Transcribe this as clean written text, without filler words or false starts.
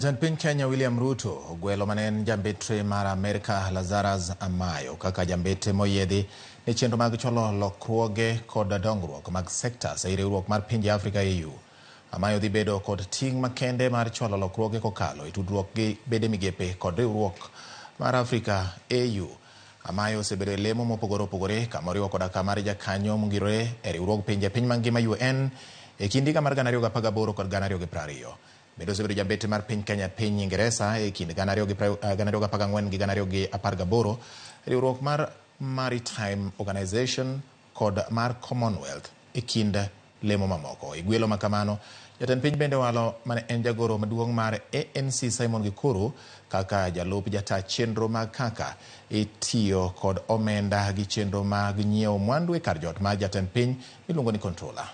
Jatend piny Kenya William Ruto ogwelo mane en jambetre mar Amerka Lazarus Amayo kaka jambetre moyiedhi ne chenro mag chwalo lokruoge kod dongruok mag sectors ei riwruok mar pinje Afrika AU. Amayo dhi bedo kod ting' makende mar chwalo lokruoge kokalo e tudruok gi bede migepe kod riwruok mar Afrika AU. Amayo osebedo e lemo mopogore opogore kama oriwo koda ka mar jakanyo mongirore e riwruog pinje piny mangima UN e kind higa mar 2018 kod 2020. Bende osebedo jambetre mar piny Kenya e piny Ingeresa e kind 2014 gi 2018, riwruok mar Maritime Organization kod mar Commonwealth e kind lemo mamoko. E gwelo ma kamano, jatend piny bende owalo mane en jagoro maduong' mar ANC Simon Gikuru kaka jalup jata chenro mag kaka itiyo kod omenda gi chenro mag nyiewo mwandu e kar jot mar jatend piny miluongo ni Controller.